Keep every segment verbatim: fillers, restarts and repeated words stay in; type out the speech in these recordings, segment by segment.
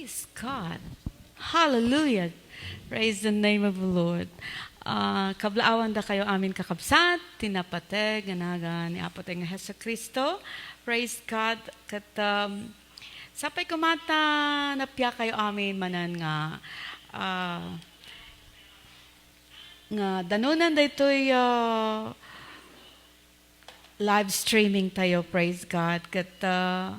Praise God. Hallelujah. Praise the name of the Lord. Ah, kablaawan dakayo amin, kakabsat, ti napateg nga nagan ni Apo tayo nga Jesu-Cristo. Praise God. Ket, um, sapay koma ta napiakayo amin manen nga, ah, nga danonen daytoy, ah, live streaming tayo. Praise God. Ket, ah,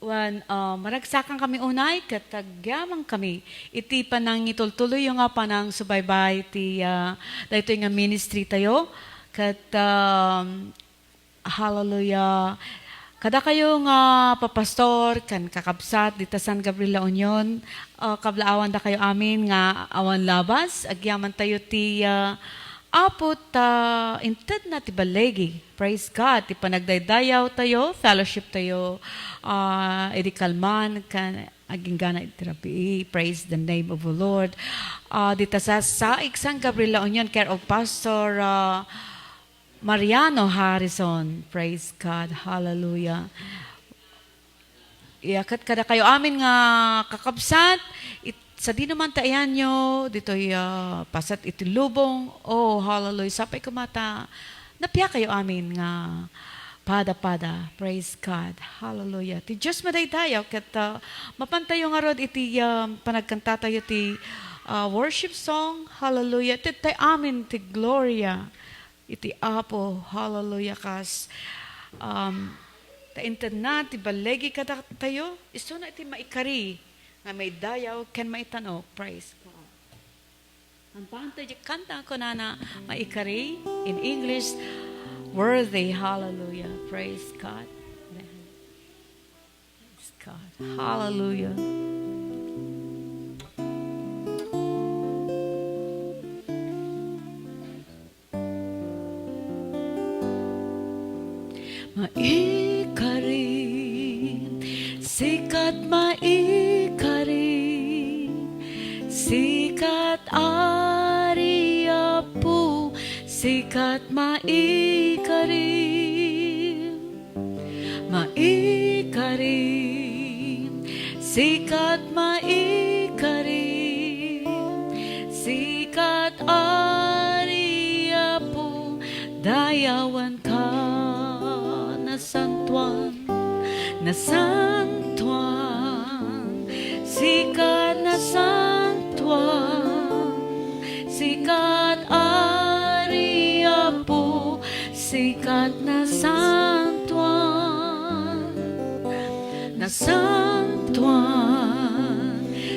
Wen, ah, maragsakan kami unay, ket agyaman kami iti panangitultuloyyo nga panangsubaybay ti, ah, daytoy nga ministry tayo. Ket, um, hallelujah. Kadakayo nga papastor ken kakabsat dita San Gabriel La Union, ah, kablaawan dakayo amin nga awan labas, agyaman tayo ti, ah, Apo ta intedna ti balligi. Praise God. Ti panagdaydayaw tayo, fellowship tayo, ah, idi kalman, kan, aginggana iti rabii. Praise the name of the Lord. Ah, dita sa, sa San Gabriel La Union, care of Pastor, ah, Mariano Harrison. Praise God. Hallelujah. Iya, ket kadakayo amin nga kakabsat, it-, sadino man ta iyanyo, ditoy, ah, paset iti lubong. Oh, hallelujah. Sapay koma ta napiakayo amin nga pada-pada. Praise God. Hallelujah. Ti Dios madaydayaw, ket, ah, mapantayo ngarud iti, ah, panagkantatayo ti, ah, worship song. Hallelujah. Ti, ti amin ti gloria iti Apo. Hallelujah. Kas, um, ta intedna ti balligi kadatayo, isuna iti maikari nga maidayaw ken maitan-ok. Praise God. Kantaanta diay kanta nga kunana, maikari, in English, worthy. Hallelujah. Praise God. Amen. Praise God. Hallelujah. Maikari, sikat maikari, sikat Ari Apo, sikat maikari. Maikari, sikat maikari, sikat Ari Apo, dayawanka, nasantuan, nasantuan, sikat nasantuan, sikat Ari Apo, sikat nasantuan, nasantuan,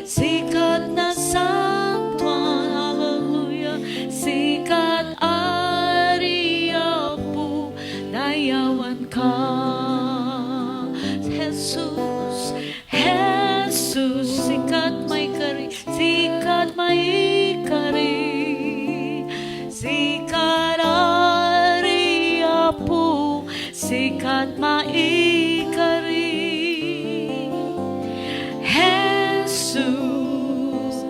sikat nasantuan, hallelujah, sikat Ari Apo, dayawanka, Jesus, Jesus, sikat maikari, sikat maikari, sikat Ari Apo, sikat maikari. Jesus,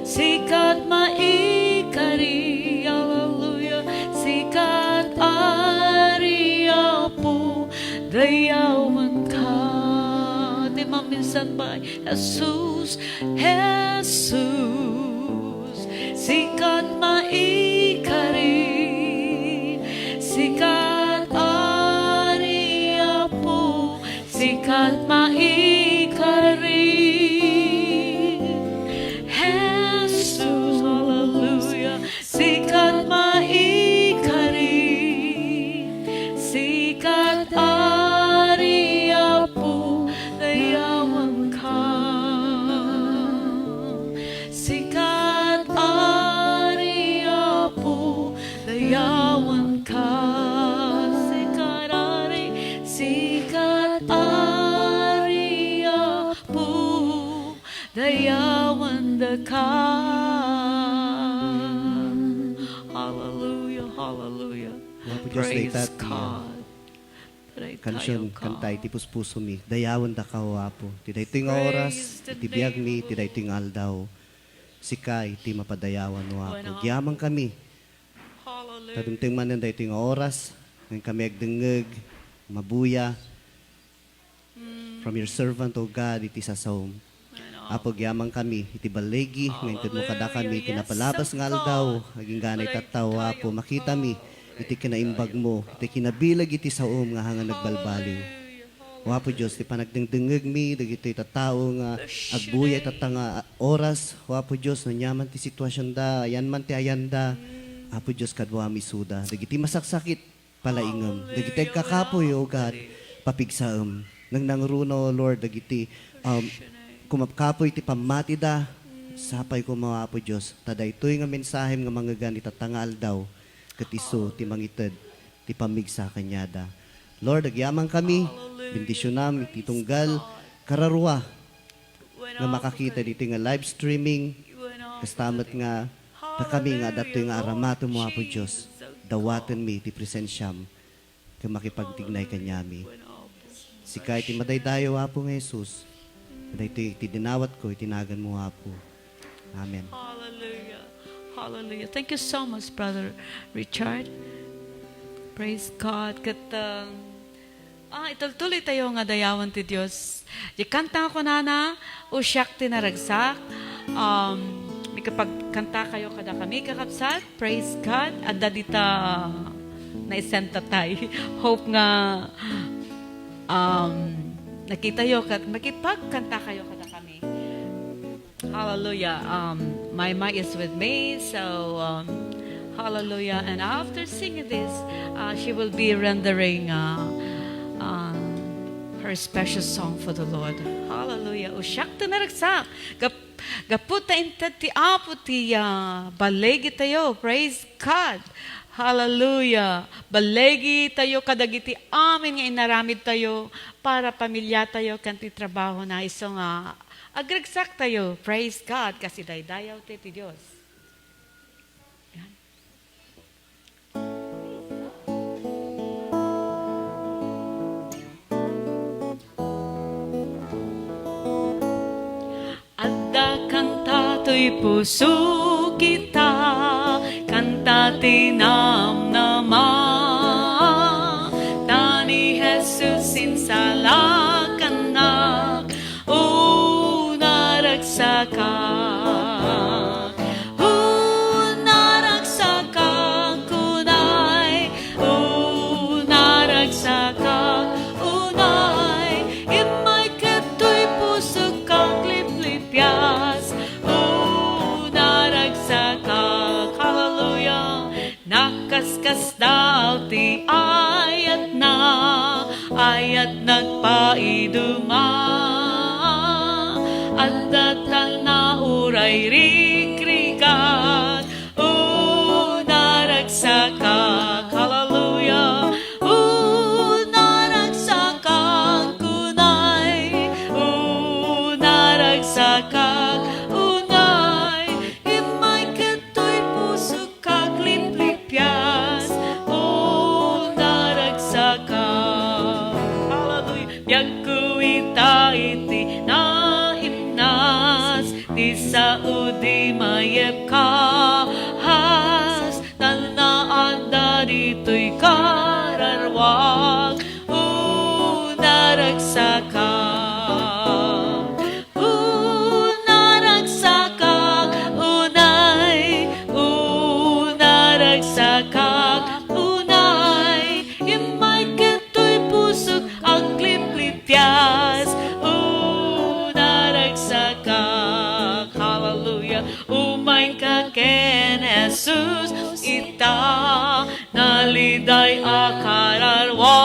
sikat maikari, hallelujah, sikat Ari Apo, dayawanka. Ti maminsan pay, Jesus, Jesus, sikat maikari, sikat Ari Apo, sikat maikari. Jesus, hallelujah, sikat maikari, sikat Ari Apo, dayawanka. Sikat Ari Apo, dayawanka. Sikat Ari, sikat Ari Apo, dayawandaka. Hallelujah, hallelujah. Apo Dios, praise God. Dayta ti kansion, kanta iti puspusomi. Dayawandaka, O Apo. Ti daytoy nga oras, iti biagmi, ti daytoy nga aldaw. Sika iti mapadayawan, O Apo. Agyamankami. Hallelujah. Ta dimteng manen daytoy nga oras, ngem kami agdengngeg, mabuya. Mm. from your servant, O God, iti sasaom. Apo, agyamankami iti balligi nga intedmo kadakami iti napalabas nga aldaw. Agingganay tatta, O Apo, makitami iti kinaimbagmo, iti kinabileg iti saom nga ahangan nagbalbaliw. O Apo Dios, ti panagdengdengngegmi dagitoy tattao nga agbuyay tatta nga oras, O Apo Dios, no ania man ti situasionda, ayan man ti ayanda, Apo Dios, kaduam isuda. Dagiti masaksakit, palaingem. Dagiti agkakapuy, O God, papigsaem. Nangnangruna, O Lord, dagiti, um, kumapkapuy ti pammatida, sapay koma, Apo Dios, ta daytoy nga mensahem nga mangngegan itatta nga aldaw, ket isu ti mangited ti pammigsa kaniada. Lord, agyamankami, bendisionam iti tunggal kararua nga makakita ditoy nga live streaming, kasta met nga dakami nga adda toy nga aramatemo, Apo Dios, dawatenmi ti presensiam ken makipagtignay kaniami. Sika iti madaydayaw, Apo nga Jesus, daytoy iti dinawatko iti naganmo, Apo. Amen. Hallelujah. Hallelujah. Thank you so much, Brother Richard. Praise God. Ket, um, ah, itultuloy tayo nga dayawan ti Dios. Di kanta nga kunana, "O siak ti naragsak." Um, makipagkanta kayo kadakami, kakabsat. Praise God. Adda dita naisenta tay. Hope nga, um, nakita yo kat makipagkanta kayo kadakami. Hallelujah. Um, my mic is with me, so, um, hallelujah. And after singing this, uh, she will be rendering, uh, uh, her special song for the Lord. Hallelujah. O siak ti naragsak. Gap-, gapu ta inted ti Apo ti, uh, ballegi tayo. Praise God. Hallelujah. Ballegi tayo kadagiti amin nga inaramid tayo para pamilya tayo ken ti trabaho na isu nga Agragsak tayo. Praise God. Kasi daydayaw ti, ti Dios. Yan. Adda kanta toy puso kita, kanta ti namnama. Ta ni Jesus insalakannak, O, naragsakak. O, naragsakak, unay. O, naragsakak, unay. Immay ket toy pusok agliplipias. O, naragsakak. Hallelujah. Nakaskasdaaw ti ayatna, ayat nagpaiduma. Adda ta nauray rikrikak, o, naragsakak. Hallelujah. O, naragsakak, unay. O, naragsakak, unay. Immay ket toy pusok agliplipias, o, naragsakak. Hallelujah. Biagko ita iti naimnas, ti sao di mayepkas, ta adda ditoy kararuak, o, naragsakak. O, naragsakak, unay. O, naragsakak, unay. Immay ket toy pusok agliplipias. O, naragsakak. Hallelujah. Umayka ken Jesus ita. Naliday a kararua,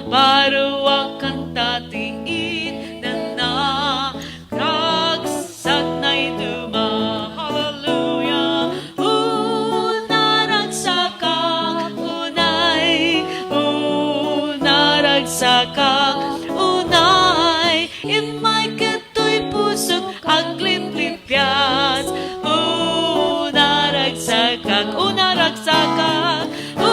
baruak kanta ti itdanna, ragsakna iduma. Hallelujah. O, naragsakak, unay. O, naragsakak, unay. Immay ket toy pusok agliplipias. O, naragsakak, o, naragsakak, o,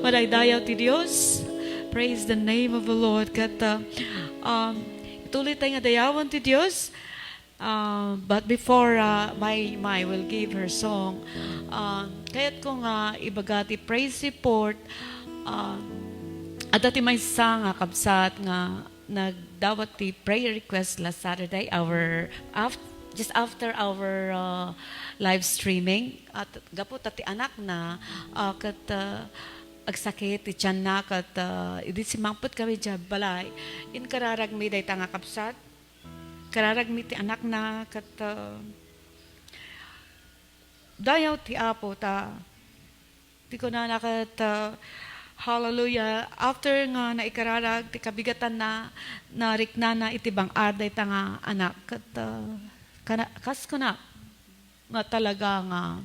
Madaydayaw ti Dios. Praise the name of the Lord. Ket, uh, um, ituloy tayo nga dayawan ti Dios. Uh, but before, uh, my, my will give her song, uh, kayat ko nga ibaga ti praise report. Uh, adda ti maysa nga kabsat nga nagdawat ti prayer request last Saturday, our af-, just after our, uh, live streaming. At gapu ta ti anakna, uh, ket, uh, agsakit ti tianna, ket, uh, idi simmangpet kami idiay balay, inkararagmi dayta nga kabsat. Kararagmi ti anakna, ket, uh, dayaw ti Apo ta ti kunana ket, uh, hallelujah, after nga naikararag ti kabigatanna, nariknana iti bang-ad dayta nga anak. Ket, uh, kana-, kas kuna nga talaga nga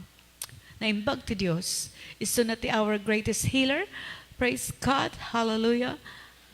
naimbag ti Dios. Isuna ti our greatest healer. Praise God. Hallelujah.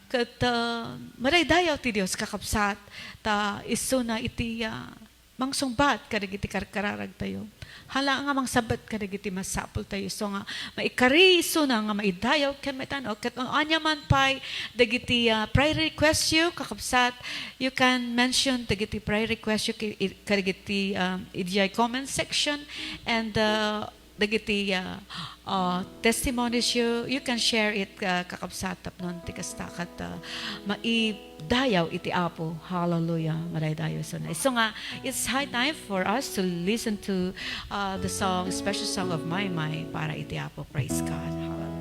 Ket, uh, madaydayaw ti Dios, kakabsat, ta isuna iti, uh, mangsungbat kadagiti karkararagtayo. Hala nga mangsabet kadagiti masapultayo. So nga, maikari isuna nga maidayaw ken maitan-aw. Ket no ania man pay dagiti, ah, prayer request yo, kakabsat, you can mention dagiti prayer request yo ki-, i-, kadagiti, um, idiay comment section. And, uh, dagiti, uh, uh, testimonies yo, you can share it, uh, kakabsat, tapno ti kasta ket, uh, maidayaw iti Apo. Hallelujah. Madaydayaw isuna. So nga, it's high time for us to listen to, uh, the song, special song of Maymay para iti Apo. Praise God. Hallelujah.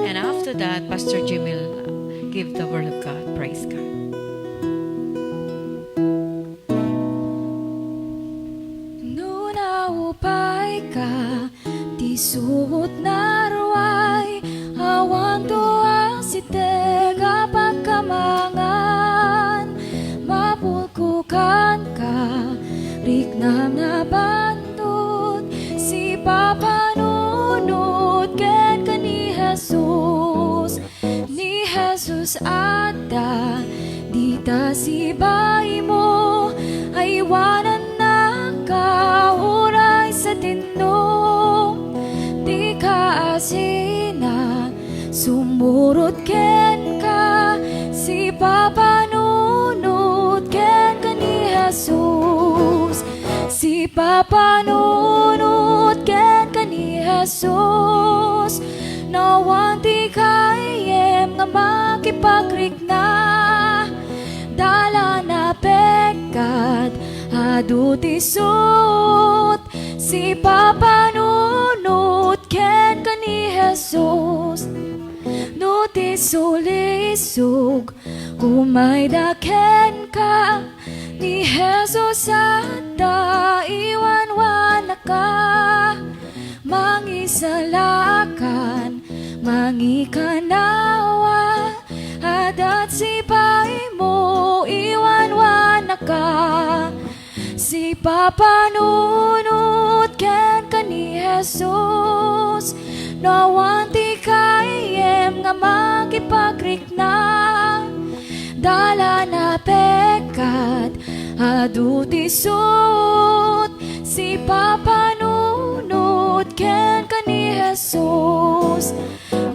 And after that, Pastor Jim will give the word of God. Praise God. No naupay ka, ti suot na ruay, awanto a siteg a pagkamangan, mapulkukan ka, riknam na bantot, sipapanunot kenka ni Jesus. Ni Jesus adda dita sibaimo, aywanannaka uray sadino. Dika asina, sumurot kenka, sipapanunot kenka ni Jesus. Sipapanunot kenka ni Jesus. No awan ti gayyem nga makipagrikna, dalan a pekkat, adu ti suot, sipapanunot kenka ni Jesus. No ti sulisog, umayda kenka, ni Jesus adda iwanwanaka. Mangisalakan, mangikanawa, adda sibaimo iwanwanaka. Sipapanunot kenka ni Jesus, no awan ti gayyem nga makipagrikna. Dalan a pekkat, adu ti suot, sipapanunot kenka ni Jesus.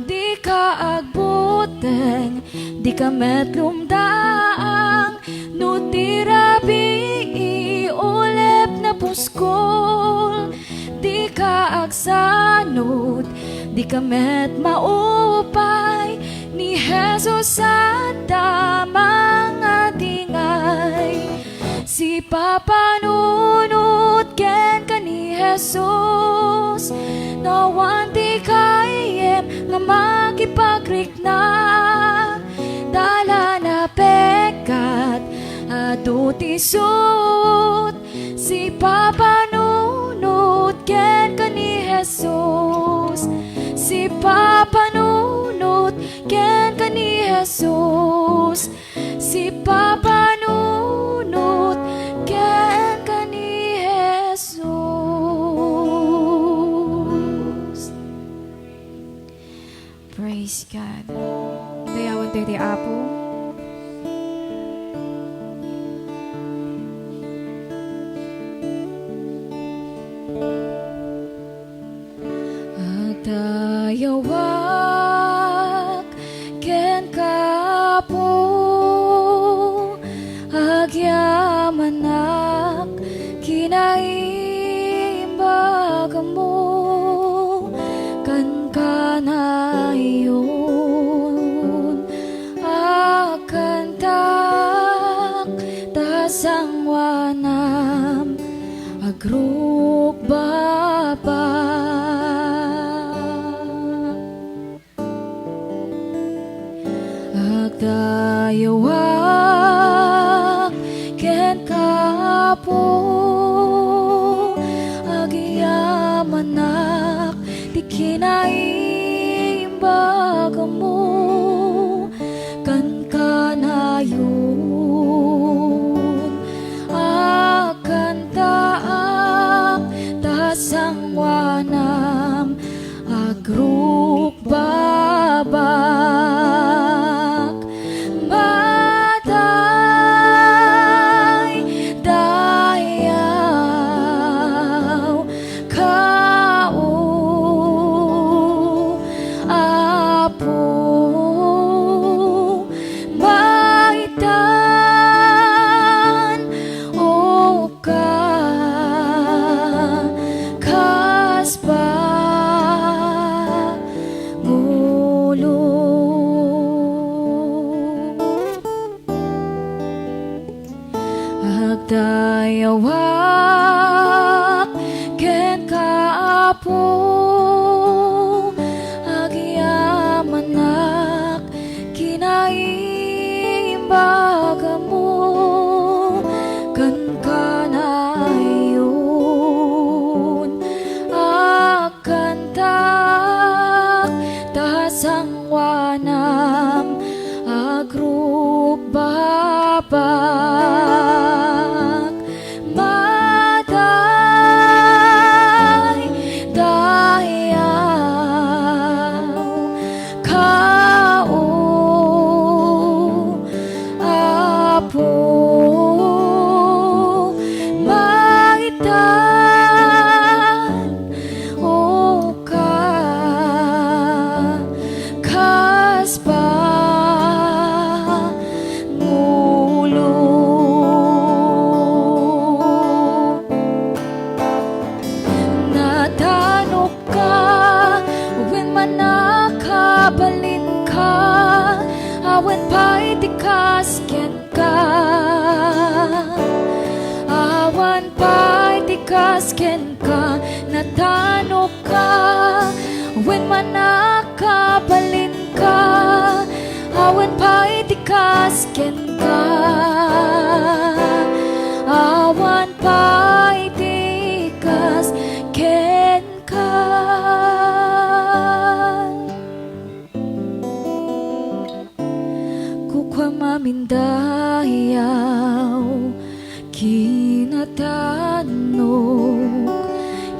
Dika agbuteng, dika met lumdaang, no ti rabii ulep napuskol. Dika agsanut, dika met maupay, ni Jesus adda mangadingay. Sipapanunot kenka ni Jesus, no awan ti gayyem nga makipagrikna. Dalan a pekkat, adu ti suot, sipapanunot kenka ni Jesus. Sipapanunot kenka ni Jesus. Sipapanunot kenka ni Jesus. Praise God. Dayawan tayo ti Apo. Ayawak kenka, Apo, agyamanak, kinaimbagmo, ken kanayon, agkantak, ta sangoanam, agrukbaba. Agdayawak kenka, Apo, agyamanak ti kinaimbagmo, ken kanayon, agkantaak, ta sangoanam, agrukbabak. Madaydayawka, O Apo, maitan, O ka, kas pangulo. Agdayawak kenka, Apo, agyamanak, kinaimbagmo, ken kanayon, agkantak, ta sangoanam, agrukbabak. Madaydayaw ka, O Apo, maitan, O ka, kas pangulo. Natanokka, wen mannakabalinka, awan pay ti kas kenka. Awan pay ti kas kenka, natanokka, wen mannakabalinka, awan pay ti kas kenka. Awan pay ti kas kenka. Kukuam amin dayaw, kinatannok,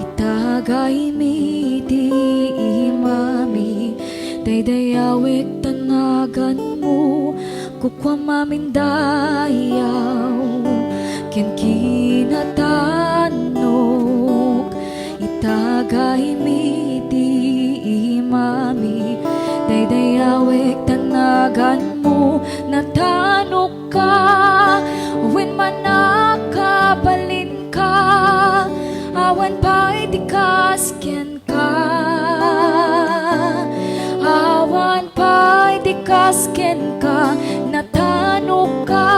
itagaymi ti imami, daydayawek ta naganmo. Kukuam amin dayaw ken kinatannok, itagaymi ti imami, daydayawek ta naganmo. Natanokka, wen mannakabalinka, awan pay ti kas kenka. Awan pay ti kas kenka, natanokka,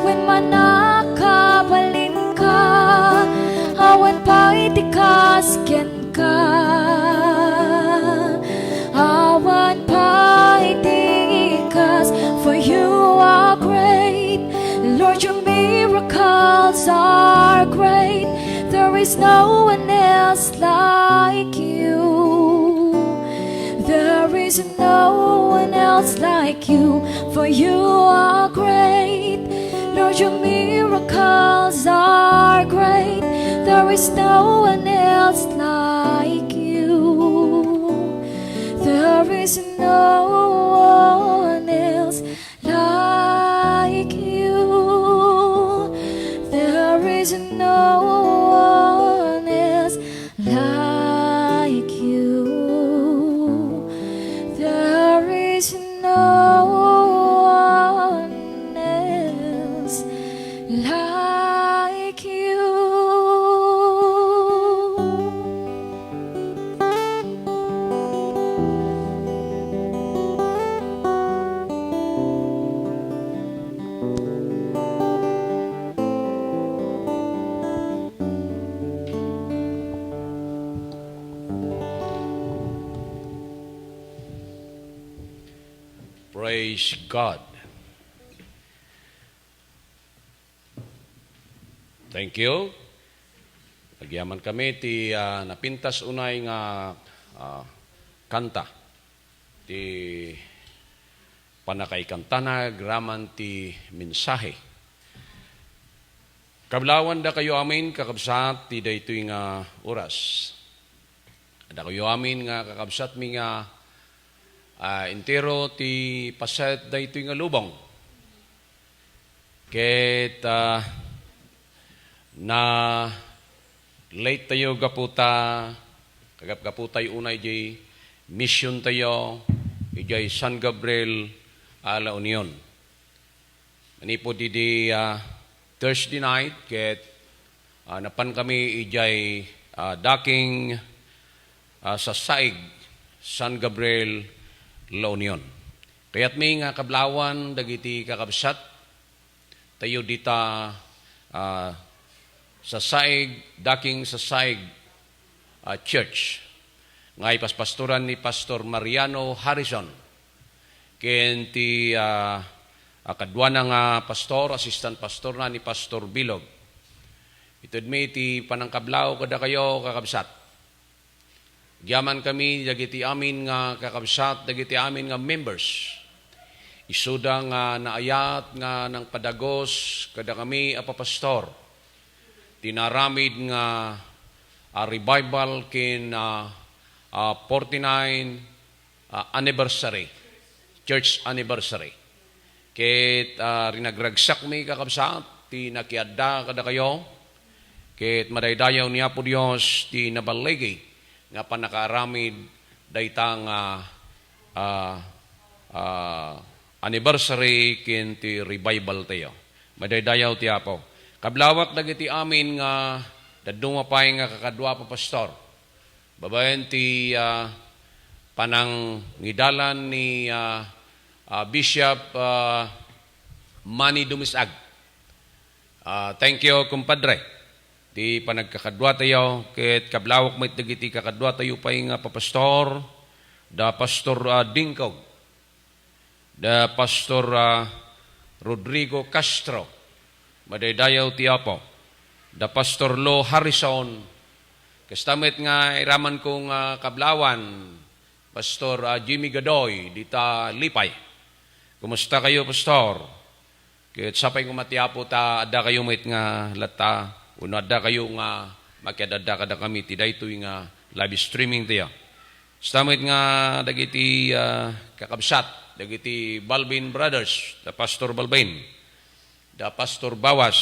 wen mannakabalinka, awan pay ti kas kenka. Awan pay ti kas, for you are great. Lord, your miracles are great. There is no one else like you. There is no one else like you, for you are great. Lord, your miracles are great. There is no one else like you. There is no one else like you. There is no one else like you. Praise God. Thank you. Agyaman kami ti, ah, napintas unay nga, ah, kanta. Ti pannakaikantana agraman ti mensahe. Kablawan dakayo amin, kakabsat, ti daytoy nga oras. Dakayo amin nga kakabsatmi nga, ah, entero ti paset daytoy nga lubong. Ket, ah, na late tayo gapu ta kagapgapu tayo unay di mission tayo idiay San Gabriel, ah, La Union. Manipud idi, ah, Thursday night ket, ah, napan kami idiay, ah, daking, ah, Sasaig, San Gabriel, La Union. Kayatmi nga kablawan dagiti kakabsat tayo dita, ah, Sasaig, daking Sasaig, ah, Church nga ipaspastoran ni Pastor Mariano Harrison ken ti, ah, ah, kaduana nga pastor, assistant pastorna ni Pastor Bilog. Itedmi ti panangkablaw kadakayo, kakabsat. Agyaman kami dagiti amin nga kakabsat, dagiti amin nga members. Isuda nga naayat nga nangpadagos kadakami a papastor ti naaramid nga, ah, revival ken, ah, ah, forty-nine, ah, anniversary, church anniversary. Ket, ah, rinagragsakmi, kakabsat, ti nakiadda kadakayo, ket madaydayaw ni Apo Dios ti naballigi nga pannakaaramid dayta nga, ah, ah, anniversary ken ti revival tayo. Madaydayaw ti Apo. Kablawak dagiti amin nga dadduma pay nga kakadua a pastor. Babaen ti, ah, panangidalan ni, ah, ah, Bishop, ah, Manny Dumisag. Ah, thank you, kumpadre. Ti panagkakadua tayo, ket kablawak met dagiti kakadua tayo pay nga papastor, da Pastor, ah, Dingkog, da Pastor, ah, Rodrigo Castro, madaydayaw ti Apo, da Pastor Lo Harrison, kasta met nga iraman ko nga kablawan, Pastor, ah, Jimmy Gadoy, dita Lipay. Kumusta kayo, Pastor? Ket sapay koma ti Apo ta adda kayo met nga latta, wenno adda kayo nga makiad-adda kadakami ti daytoy nga live streaming tayo. Kasta met nga dagiti, ah, kakabsat, dagiti Balbin Brothers, da Pastor Balbin, da Pastor Bawas,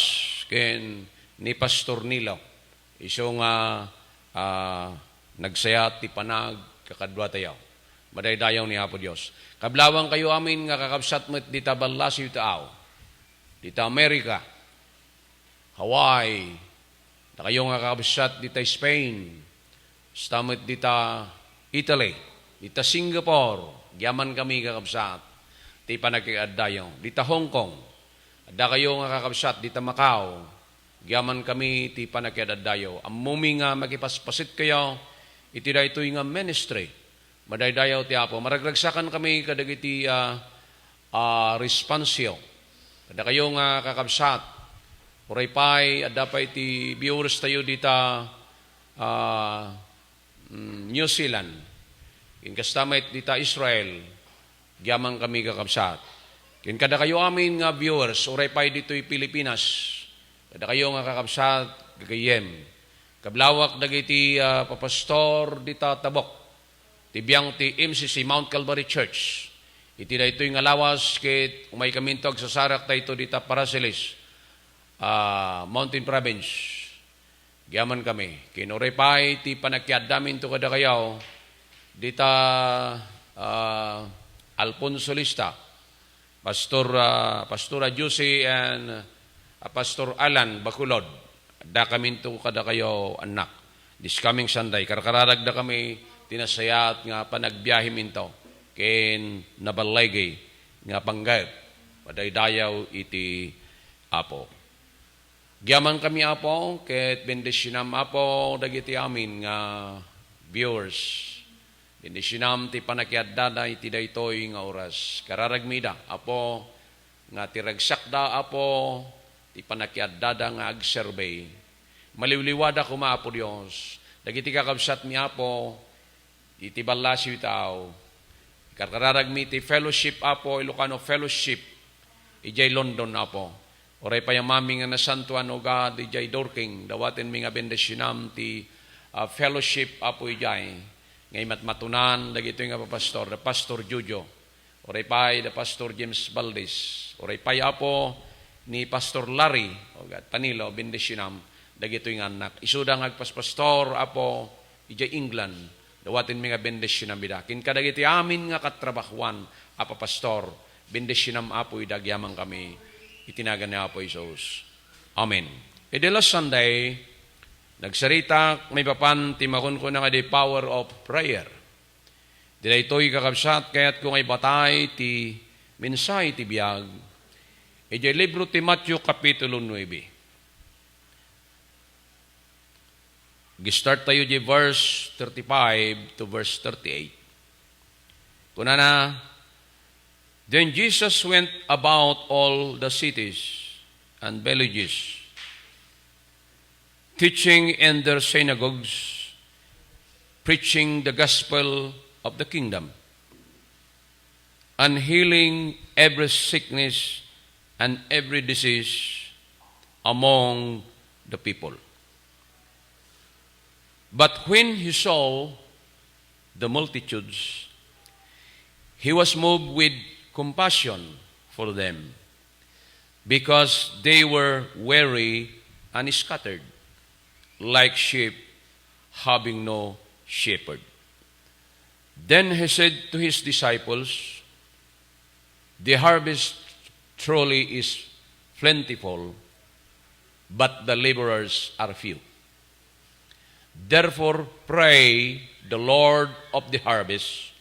ken ni Pastor Nilo. Isu nga, ah, nagsayat ti panagkakadua tayo. Madaydayaw ni Apo Dios. Kablawang kayo amin nga kakabsat met dita ballasiw ti aw, dita Amerika, Hawaii, dakayo nga kakabsat dita Spain, kasta met dita Italy, dita Singapore, agyaman kami kakabsat, ti panakiaddayo, dita Hong Kong, adda kayo nga kakabsat dita Macau, agyaman kami ti panakiadaddayo. Ammomi nga makipaspasit kayo iti daytoy nga ministry. Madaydayaw ti Apo. Maragragsakan kami kadagiti, ah, ah, responsyo. Kadakayo nga kakabsat, uray pay, adda pay ti viewers tayo dita, ah, mm, New Zealand. Ken kasta met dita Israel, agyaman kami kakabsat. Ken kadakayo amin nga viewers, uray pay ditoy Pilipinas, kadakayo nga kakabsat, gagayyem. Kablawak dagiti, ah, papastor dita Tabok, ti biang ti M C C, Mount Calvary Church. Iti daytoy nga lawas, ket umay kaminto agsasarak dayto dita Paracelis, ah, Mountain Province. Agyaman kami. Ken uray pay ti panakiaddaminto kadakayo dita, ah, Alfonso Lista, Pastor, ah, Pastora Josie and, ah, Pastor Alan Bacolod. Adda kaminto kadakayo, annak. This coming Sunday, karkararagda kami ti nasayaat nga panagbiaheminto ken naballigi nga panggep. Madaydayaw iti Apo. Agyaman kami, Apo, ket bendisionam, Apo, dagiti amin nga viewers. Bendisionam ti pannakiaddada iti daytoy nga oras. Kararagmi ida, Apo, nga ti ragsakda, Apo, ti pannakiaddada nga agserbi. Maliwliwada koma, Apo Dios, dagiti kakabsatmi, Apo, iti ballasiw tao. Karkararagmi ti fellowship, Apo, Ilocano Fellowship, idiay London, Apo. Uray pay a mami nga nasantoan, O God, idiay Dorking, dawatenmi nga bendisionam ti, ah, fellowship, Apo, idiay. Nga imatmatunan dagitoy nga papastor, da Pastor Jojo. Uray pay da Pastor James Valdez. Uray pay, Apo, ni Pastor Larry, O God, Panilo, bendisionam dagitoy nga annak. Isuda nga agpaspastor, Apo, idiay England. Dawatenmi nga bendisionam ida. Ken kadagiti amin nga katrabahuan, Apo Pastor, bendisionam, Apo, ida agyamankami iti nagan ni Apo Jesus. Amen. Idi last Sunday, nagsaritak maipapan ti makunkuna nga the power of prayer. Daytoy, kakabsat, kayatko nga ibatay ti mensahe ti biag idiay libro ti Mateo, Kapitulo nuebe. Ag-start tayo di verse thirty-five to verse thirty-eight. Kunana, "Then Jesus went about all the cities and villages, teaching in their synagogues, preaching the gospel of the kingdom, and healing every sickness and every disease among the people. But when he saw the multitudes, he was moved with compassion for them, because they were weary and scattered, like sheep having no shepherd. Then he said to his disciples, 'The harvest truly is plentiful, but the laborers are few. Therefore, pray the Lord of the harvest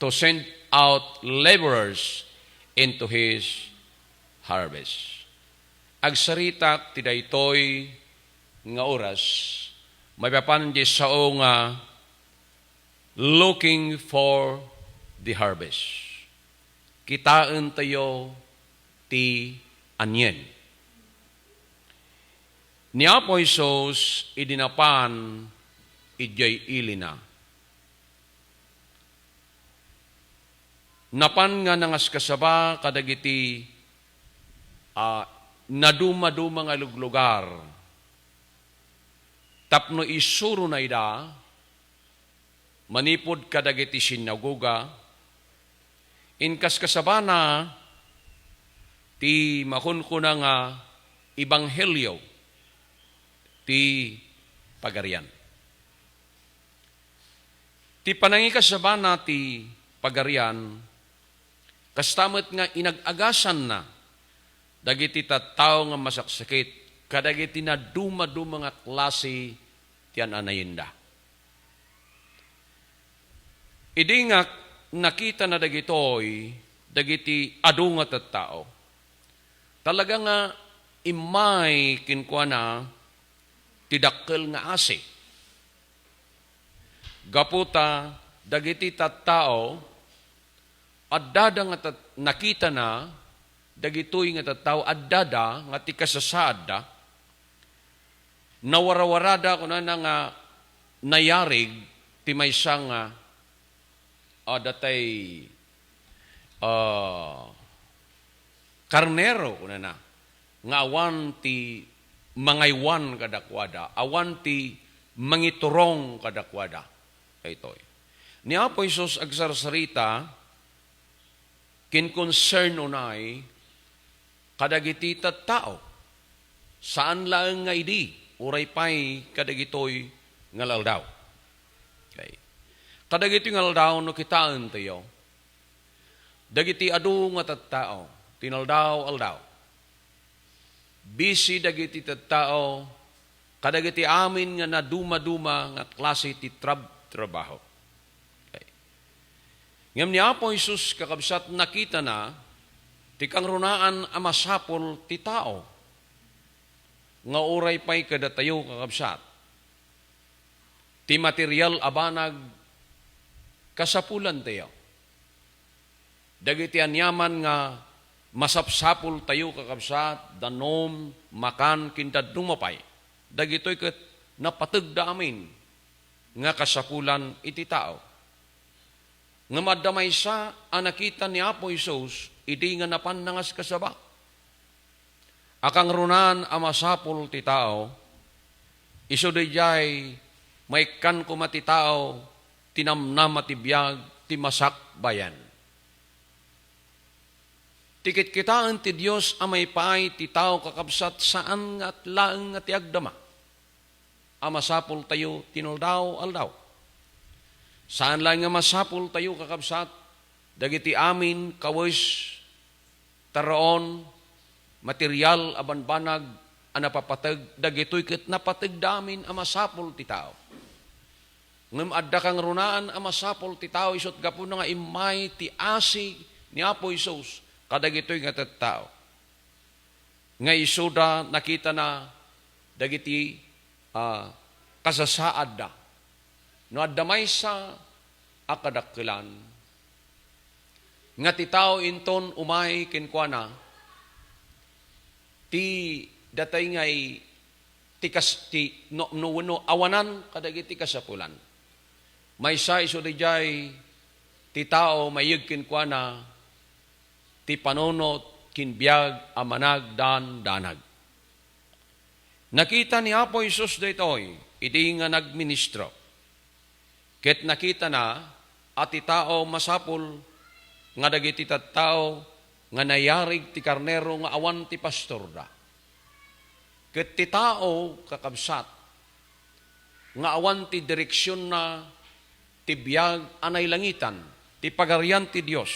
to send out laborers into his harvest.'" Agsaritak ti daytoy nga oras maipapan di sao nga looking for the harvest. Kitaentayo ti anien. Ni Apo Jesus idi napan idiay ilina. Napan nga nangaskasaba kadagiti, ah, nadumaduma nga luglugar tapno isurona ida manipud kadagiti sinagoga, inkaskasabana ti makunkuna nga ebanghelio ti Pagarian. Ti panangikasabana ti Pagarian, kasta met nga inag-agasanna dagiti tattao nga masaksakit kadagiti nadumaduma nga klase ti an-anayenda. Idi nga nakitana dagitoy dagiti adu nga tattao, talaga nga immay kenkuana ti dakkel nga asi. Gapu ta dagiti tattao, addada nga tat-, nakitana dagitoy nga tattao, addada nga ti kasasaadda, nawarawarada, kunana nga nayarig ti maysa nga, ah, datay, ah, karnero, kunana, nga awan ti mangaywan kadakuada, awan ti mangiturong kadakuada. Daytoy. Ni Apo Jesus agsarsarita ken concern unay kadagiti tattao. Saan laeng nga idi, uray pay kadagitoy nga aldaw. Okay. Kadagitoy nga aldaw, no kitaentayo, dagiti adu nga tattao, tinaldaw-aldaw. Busy dagiti tattao kadagiti amin nga nadumaduma nga klase ti trab-, trabaho. Okay. Ngem ni Apo Jesus, kakabsat, nakitana ti kangrunaan a masapul ti tao nga uray pay kadatayo, kakabsat, ti material a banag Kasapulantayo. Dagiti aniaman nga masapsapultayo, kakabsat, danum, makan, ken dadduma pay, dagitoy ket napategda amin nga kasapulan iti tao. Ngem adda maysa a nakita ni Apo Jesus idi nga napan nangaskasaba. Akangrunaan a masapul ti tao, isu daydiay maikkan koma ti tao ti namnama ti biag ti masakbayan. Ti kitkitaen ti Dios a maipaay ti tao, kakabsat, saan nga at laeng nga ti agdama a masapultayo tinaldaw-aldaw. Saan laeng nga masapultayo, kakabsat, dagiti amin kawes, taraon, material a banbanag a napapateg, dagitoy ket napategda amin a masapul ti tao. Ngem adda kangrunaan a masapul ti tao, isut' gapuna nga immay ti asi ni Apo Jesus kadagitoy nga tattao. Nga isuda nakitana dagiti, ah, kasasaadda. No adda maysa a kadakkelan nga ti tao inton umay kenkuana, ti datay ngay ti kas-, ti no, no, wenno awanan kadagiti kasapulan. Maysa isu daydiay ti tao maiyeg kenkuana ti panunot ken biag a managdandanag. Nakita ni Apo Jesus daytoy idi nga nagministro. Ket nakitana a ti tao masapul nga dagiti tattao nga nayarig ti karnero nga awan ti pastorda. Ket ti tao, kakabsat, nga awan ti direksionna ti biag a nailangitan, ti Pagarian ti Dios.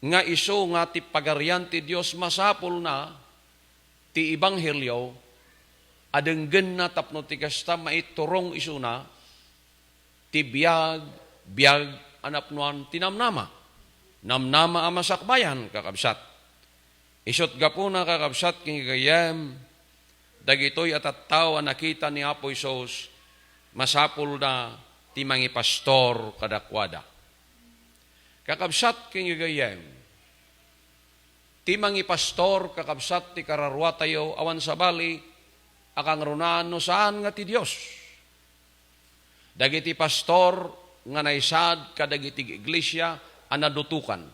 Nga isu nga ti Pagarian ti Dios, masapulna ti ebanghelio a denggenna tapno ti kasta maiturong isuna ti biag, biag a napnoan ti namnama. Namnama a masakbayan, kakabsat. Isut' gapuna, kakabsat ken gagayyem, dagitoy a tattao a nakita ni Apo Jesus, masapulda ti mangipastor kadakuada. Kakabsat ken gagayyem, ti mangipastor, kakabsat, ti kararuatayo, awan sabali a kangrunaan no saan nga ti Dios. Dagiti pastor nga naisad kadagiti iglesia a nadutokan.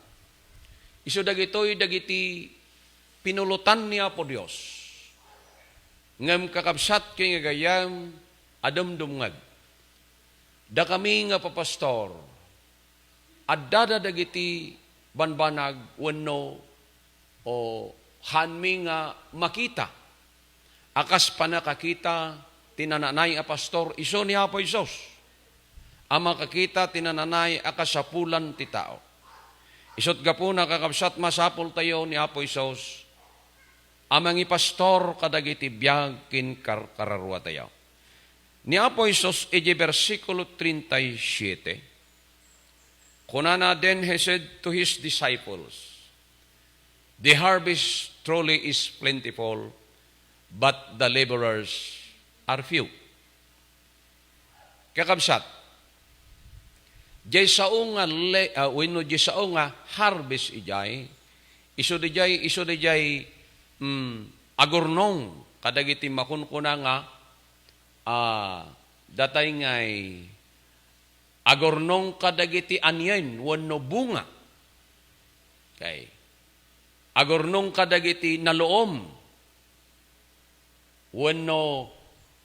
Isu dagitoy dagiti pinulotan ni Apo Dios. Ngem, kakabsat ken gagayyem a dumdumngeg, dakami nga papastor, addada dagiti banbanag wenno o haanmi nga makita a kas pannakakita ti nananay a pastor isu ni Apo Jesus a makakita ti nananay a kasapulan ti tao. Isut' gapuna, kakabsat, masapultayo ni Apo Jesus a mangipastor kadagiti biag ken kar-, kararuatayo. Ni Apo Jesus iti bersikulo treinta y siete, kunana, "Then he said to his disciples, 'The harvest truly is plentiful, but the laborers are few.'" Kakabsat, diay sao nga le-, ah, wenno diay sao nga harvest idiay, isu diay, isu diay, mm, agurnong kadagiti makunkuna nga, ah, datay ngay agurnong kadagiti anien wenno bunga. Okay. Agurnong kadagiti naluom wenno,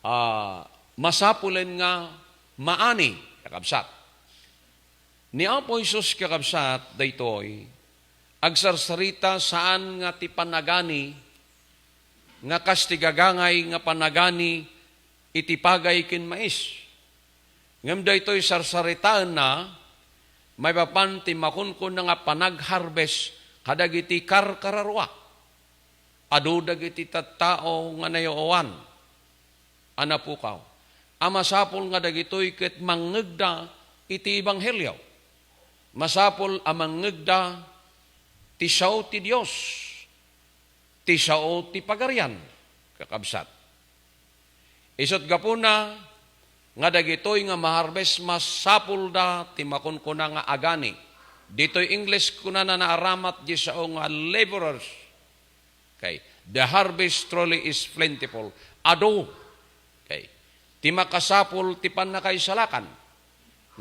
ah, masapulen nga maani, kakabsat. Ni Apo Jesus, kakabsat, daytoy, agsarsarita saan nga ti panagani nga kas ti gagangay nga panagani iti pagay ken mais. Ngem daytoy sarsaritaenna maipapan ti makunkuna nga panag-harvest kadagiti karkararua. Adu dagiti tattao nga nayaw-awan a napukaw a masapul nga dagitoy ket mangngegda iti ebanghelio. Masapul a mangngegda ti sao ti Dios, ti sao ti Pagarian, kakabsat. Isut' gapuna, nga dagitoy nga ma-harvest, masapulda ti makunkuna nga agani. Ditoy English, kunana, naaramat di sao nga laborers. Okay. The harvest truly is plentiful. Adu. Okay. Ti makasapul ti pannakaisalakan.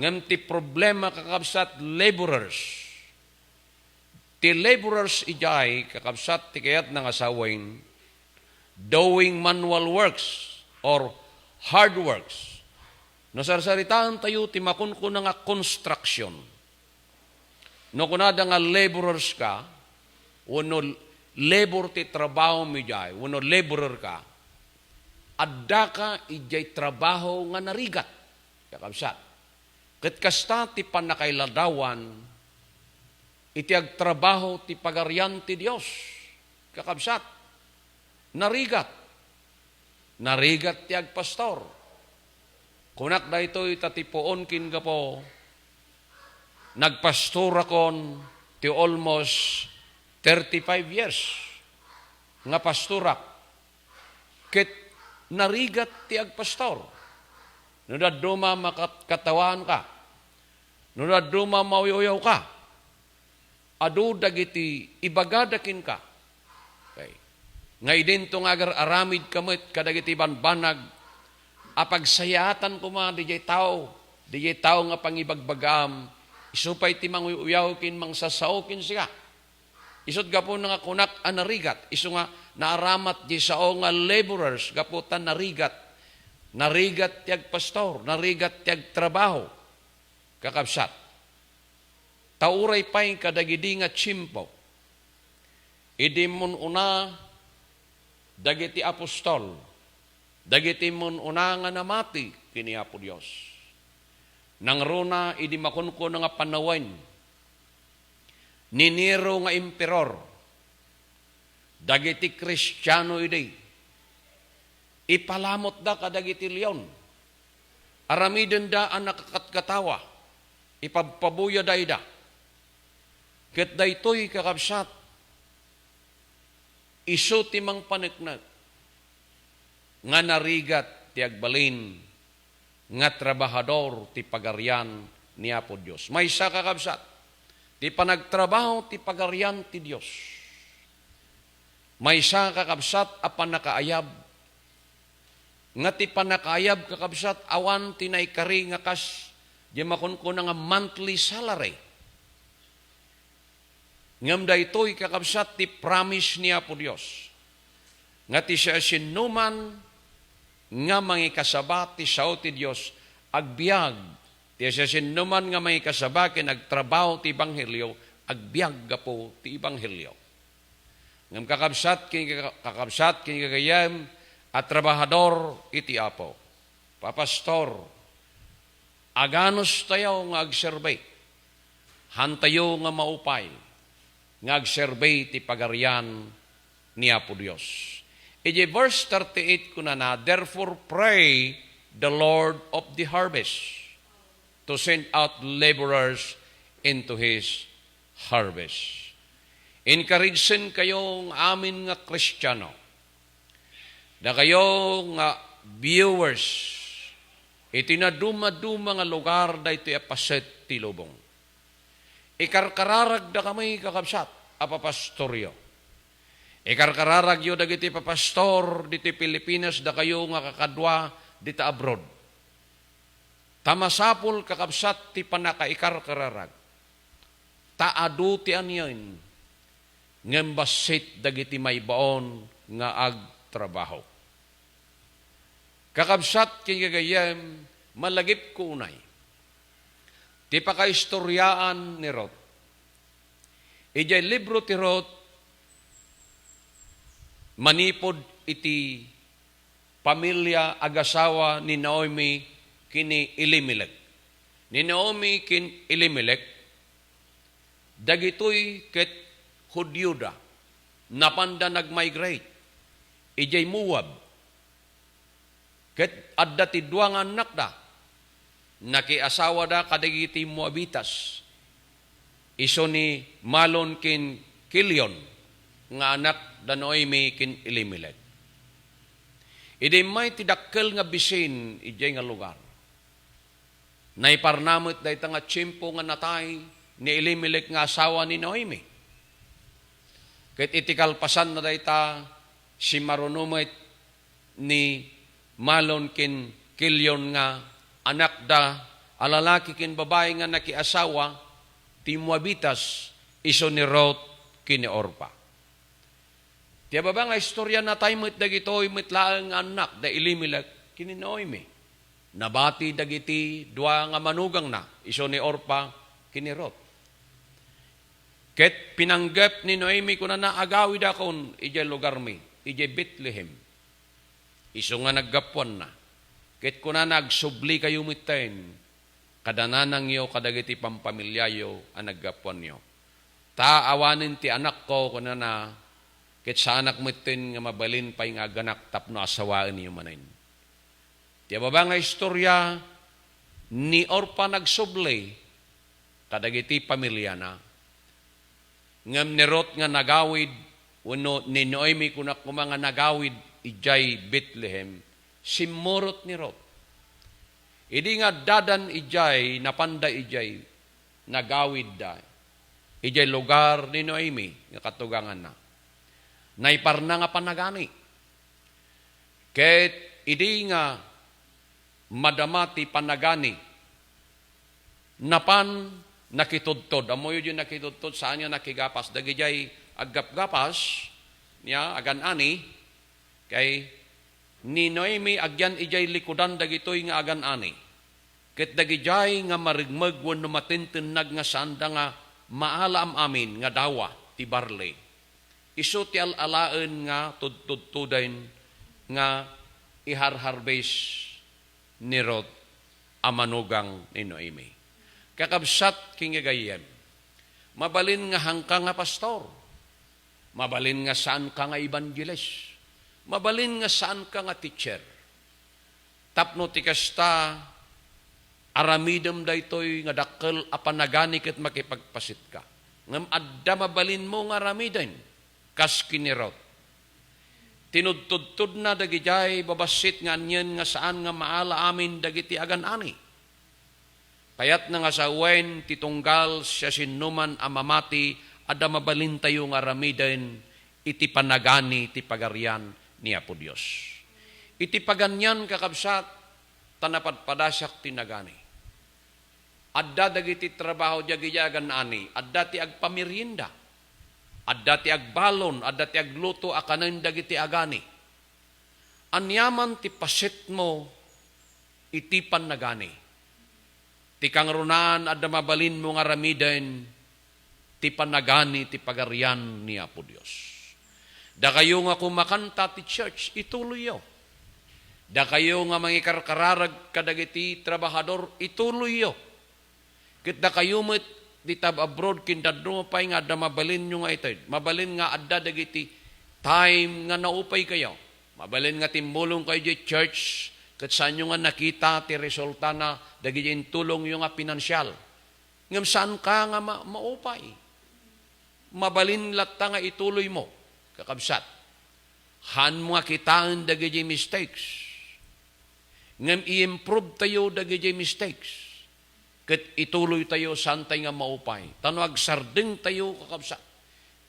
Ngem ti problema, kakabsat, laborers. Ti laborers idiay, kakabsat, ti kayatna nga sawen, doing manual works or hard works. No sarsaritaentayo ti makunkuna nga construction, no kunada nga laborers ka, wenno labor ti trabahom idiay, wenno laborer ka, addaka idiay trabaho nga narigat, kakabsat. Ket kasta ti pannakailadawan iti agtrabaho ti Pagarian ti Dios, kakabsat. Narigat. Narigat ti agpastor. Kunak daytoy ta ti puon ken gapu, nagpastorakon ti almost thirty-five years nga pastorak. Ket narigat ti agpastor. No dadduma makat-, katawaanka, no dadduma mauyaw-uyawka, adu dagiti ibagada kenka. Okay. Nga idinto nga agar-aramidka met kadagiti banbanag a pagsayaatan koma didiay tao, didiay tao nga pangibagbagaam, isu pay ti manguy-uyaw ken mangsasao ken sika. Isut' gapuna nga kunak a narigat, isu nga naaramat di sao nga laborers gapu ta narigat. Narigat ti agpastor, narigat ti agtrabaho. Kakabsat, ta uray pay kadagidi nga tiempo, idi immun-una dagiti apostol, dagiti immun-una nga namati ken ni Apo Dios. Nangruna idi makunkuna nga panawen ni Nero nga emperor, dagiti Kristiano idi, ipalamutda kadagiti leon. Aramidenda a nakakatkatawa, ipabpabuyada ida. Ket daytoy, kakabsat, isu ti mangpaneknek nga narigat ti agbalin nga trabahador ti Pagarian ni Apo Dios. Maysa, kakabsat, ti panagtrabaho ti Pagarian ti Dios. Maysa, kakabsat, a pannakaayab, nga ti pannakaayab, kakabsat, awan ti naikari nga kas di makunkuna nga monthly salary. Ngem daytoy, kakabsat, ti promise ni Apo Dios, nga ti siasinoman nga mangikasaba ti sao ti Dios, agbiag. Ti siasinoman nga mangikasaba ken agtrabaho ti ebanghelio, agbiag gapu ti ebanghelio. Ngem kakabsat ken kaka-, kakabsat ken gagayyem a trabahador iti Apo, papastor, aganustayo nga agserbi. Hantayo nga maupay nga agserbi ti Pagarian ni Apo Dios. Iti verse thirty-eight kunana, "Therefore pray the Lord of the harvest to send out laborers into his harvest." Encourageenkayo nga amin nga Kristiano, dakayo nga viewers iti nadumaduma nga lugar daytoy a paset ti lubong. Ikarkararagdakami, kakabsat, a papastoryo. Ikarkararagyo dagiti papastor ditoy Pilipinas, dakayo nga kakadua dita abroad. Ta masapul, kakabsat, ti pannakaikarkararag. Ta adu ti anien, ngem bassit dagiti maibaon nga agtrabaho. Kakabsat ken gagayyem, malagipko unay ti pakaistoriaan ni Ruth. Idiay libro ti Ruth, manipud iti pamilia, agasawa ni Naomi ken ni Elimelec. Ni Naomi ken Elimelec, dagitoy ket Judioda, napanda nagmigrate idiay Moab. Ket adda ti dua nga annakda. Nakiasawada kadagiti Moabitas. Isu ni Mahlon ken Kilion nga anak da Noemi ken Elimelec. Idi immay ti dakkel nga bisin idiay nga lugar, Naiparna met dayta nga tiempo nga natay ni Elimelec nga asawa ni Noemi. Ket iti kalpasanna dayta, simmaruno met ni Mahlon ken Kilion nga anakda a lalaki ken babai nga nakiasawa ti Moabitas, isu ni Ruth ken ni Orpa. Ti ababa nga istorya, natay met dagitoy met laeng nga annak da Elimelec ken ni Noemi. Nabati dagiti dua nga manugangna, isu ni Orpa ken ni Ruth. Ket pinanggep ni Noemi, kunana, "Agawidakon idiay lugarmi, idiay Betlehem. Isu nga naggapuanna." Ket kunana, "Agsublikayo metten kada nanangyo kadagiti pampamiliayo a naggapuanyo. Ta awanen ti anakko," kunana, "ket saanak metten nga mabalin pay nga aganak tapno asawaenyo manen." Ti ababa nga istorya, ni Orpa nagsubli kadagiti pamiliana. Ngem ni Ruth nga nagawid, wenno ni Noemi, kunak koma, nga nagawid idiay Betlehem, simmurot ni Ruth. Idi nga addadan idiay, napanda idiay, nagawidda idiay lugar ni Noemi nga katuganganna. Naiparna nga panagani. Ket idi nga madama ti panagani, napan nakitudtod. Ammoyo diay nakitudtod, saan nga nakigapas. Dagidiay aggapgapas, nia, agan-ani, kay ni Noemi agyan idiay likudan dagitoy nga agan-ani. Ket dagidiay nga marigmeg wenno matentennag nga saanda nga maala am-amin nga dawa ti barli, isu ti al-alaen nga tudtudtoden nga iharharbes ni Ruth a manugang ni Noemi. Kakabsat ken gagayyem, mabalin nga haanka nga pastor, mabalin nga saanka nga evangelist, mabalin nga saanka nga teacher. Tapno ti kasta, aramidem daytoy nga dakkel a panagani ket makipagpasetka. Ngem adda mabalinmo nga aramiden, kas ken ni Ruth. Tinudtudtodna dagidiay babassit nga anien nga saan nga maala amin dagiti agan-ani. Kayatna nga sawen ti tunggal siasinoman a mamati, adda mabalintayo nga aramiden iti panagani ti Pagarian ni Apo Dios. Iti paganian, kakabsat, ta napadpadasak ti nagani. Adda dagiti trabaho diay agan-ani, adda ti agpamerienda, adda ti agbalon, adda ti agluto a kanen dagiti agani. Aniaman ti pasetmo iti pannagani. Ti kangrunaan, adda mabalinmo nga aramiden ti pannagani ti Pagarian ni Apo Dios. Dakayo nga kumakanta ti church, ituloyyo. Dakayo nga mangikarkararag kadagiti trabahador, ituloyyo. Ket dakayo met dita abroad ken dadduma pay nga adda mabalinyo nga ited. Mabalin nga adda dagiti time nga naupaykayo. Mabalin nga timmulongkayo idiay church ket saanyo nga nakita ti resultana dagiti intulongyo nga pinansial. Ngem saanka nga ma-, maupay. Mabalin latta nga ituloymo, kakabsat. Haanmo nga kitaen dagiti mistakes. Ngem i-improve tayo dagiti mistakes. Ket ituloy tayo, saantay nga maupay. Ta no agsardeng tayo, kakabsat,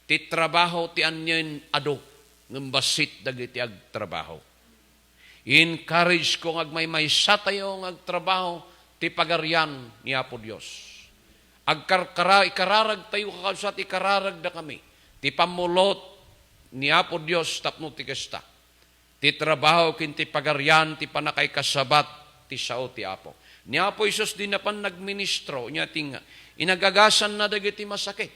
ti trabaho ti anien adu, ngem bassit dagiti agtrabaho. I-encourage ko nga agmaymaysa tayo nga agtrabaho ti Pagarian ni Apo Dios. Agkarkara-, ikararag tayo, kakabsat, ikararagdakami ti pammulot ni Apo Dios tapno ti kasta. Ti trabaho ken ti pagarian ti pannakaikasabat ti sao ti Apo. Ni Apo Jesus di napan nagministro, nia ti nga, inagagasanna dagiti masakit.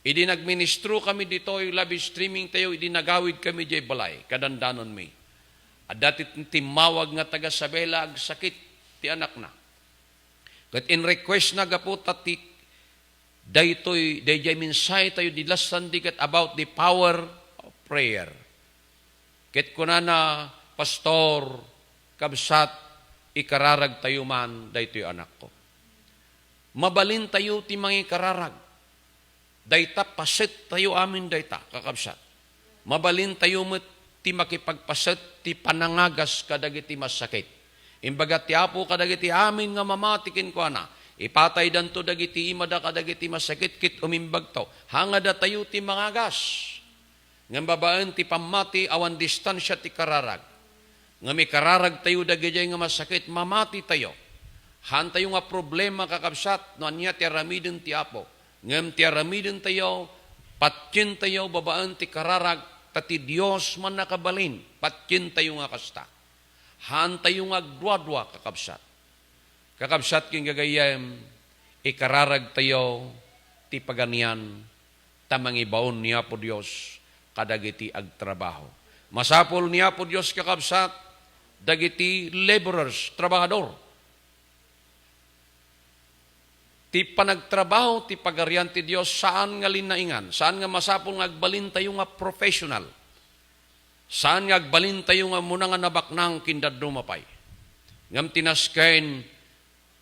Idi nagministro kami ditoy, live streaming tayo, idi nagawid kami diay balay, kadandanonmi. Adda ti timmawag nga taga Isabela, agsakit ti anakna. Ket in-request na gapu ta ti daytoy, daydiay mensahe tayo di last Sunday ket about the power of prayer. Ket kunana, "Pastor, kabsat, ikararag tayo man daytoy anakko." Mabalin tayo ti mangikararag. Dayta, paset tayo amin dayta, kakabsat. Mabalin tayo met ti makipagpaset ti panangagas kadagiti masakit. Imbaga ti Apo kadagiti amin nga mamati kenkuana, ipataydanto dagiti imada kadagiti masakit ket umimbagto. Hangadatayo ti mangagas. Ngem babaen ti pammati, awan distansia ti kararag. Ngem ikararagtayo dagidiay nga masakit, mamatitayo. Haantayo nga problema, kakabsat, no ania ti aramiden ti Apo. Ngem ti aramidentayo, patientayo babaen ti kararag, ta ti Dios mannakabalin, patientayo nga kasta. Haantayo nga agduadua, kakabsat. Kakabsat ken gagayyem, ikararagtayo ti paganian, ta mangibaon ni Apo Dios kadagiti agtrabaho. Masapul ni Apo Dios, kakabsat, dagiti laborers, trabahador. Ti panagtrabaho ti Pagarian ti Dios, saan nga linnaingan, saan nga masapul nga agbalintayo nga professional. Saan nga agbalintayo nga umuna nga nabaknang ken dadduma pay. Ngem ti nasken,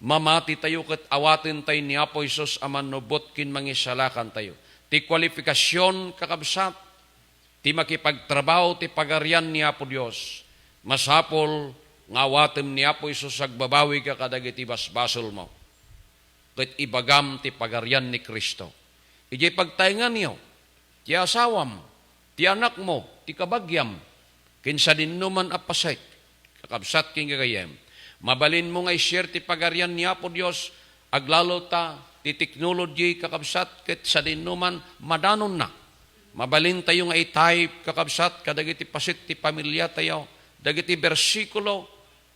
mamatitayo ket awatentayo ni Apo Jesus a mannubot ken mangisalakantayo. Ti kualifikasion, kakabsat, ti makipagtrabaho ti Pagarian ni Apo Dios, masapul nga awatem ni Apo Jesus, agbabawika kadagiti basbasolmo, ket ibagam ti Pagarian ni Cristo. Idiay pagtaenganyo, ti asawam, ti anakmo, ti kabagiam, ken sadinoman a paset, kakabsat ken gagayyem. Mabalinmo nga i-share ti Pagarian ni Apo Dios, aglalo ta ti technology, kakabsat, ket sadinoman madanonna. Mabalintayo nga i-type, kakabsat, kadagiti paset ti pamiliatayo, dagiti bersikulo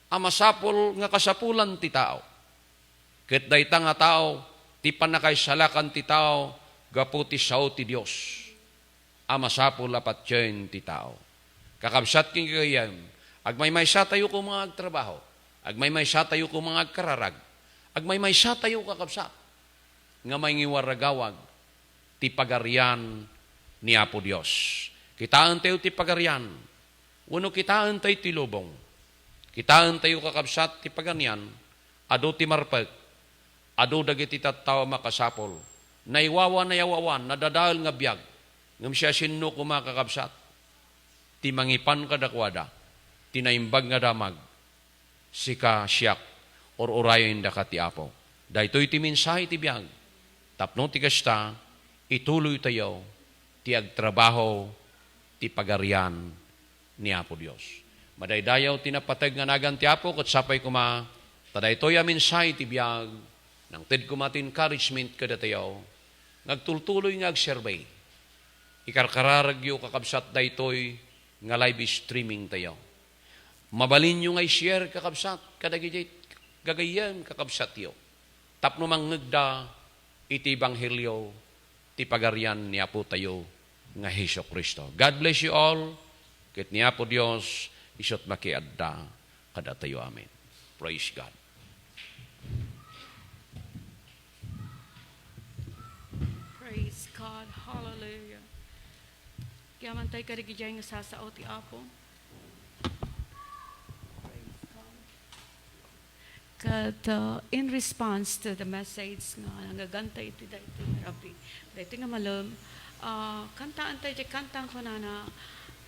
a masapul nga kasapulan ti tao. Ket dayta nga tao ti pannakaisalakan ti tao gapu ti sao ti Dios a masapul a patien ti tao. Kakabsat ken gagayyem, agmaymaysatayo koma nga agtrabaho, agmaymaysatayo koma nga agkararag, agmaymaysatayo, kakabsat, nga mangiwaragawag ti Pagarian ni Apo Dios. Kitaentayo ti Pagarian, wenno kitaentayo ti lubong. Kitaentayo, kakabsat, ti paganian, adu ti marpek, adu dagiti tattao a makasapul. Naiwawa, nayawawan, nadadael nga biag. Ngem siasino koma, kakabsat, ti mangipan kadakuada, ti Naimbag nga Damag, sika, siak, ur-urayen daka ti Apo. Daytoy ti mensahe ti biag. Tapno ti kasta, ituloytayo ti agtrabaho ti Pagarian ni Apo Dios. Madaydayaw ti napateg nga nagan ti Apo, ket sapay koma ta daytoy a mensahe ti biag, nangted koma ti encouragement kadatayo nga agtultuloy nga agserbi. Ikarkararagyo, kakabsat, daytoy nga live streaming tayo. Mabalinyo nga i-share, kakabsat, kadagiti gagayyem, kakabsatyo, tapno mangngegda iti ebanghelio ti Pagarian ni Apotayo nga Jesu-Cristo. God bless you all. Ket ni Apo Dios isu't makiadda kadatayo. Amen. Praise God. Praise God. Hallelujah. Agyamantay kadagiti nga sasao ti Apo. Praise God. Ket, uh, in response to the message nga nangaganta iti daytoy nga rabii, daytoy nga malem, uh, kantaentayo ti kanta nga kunana,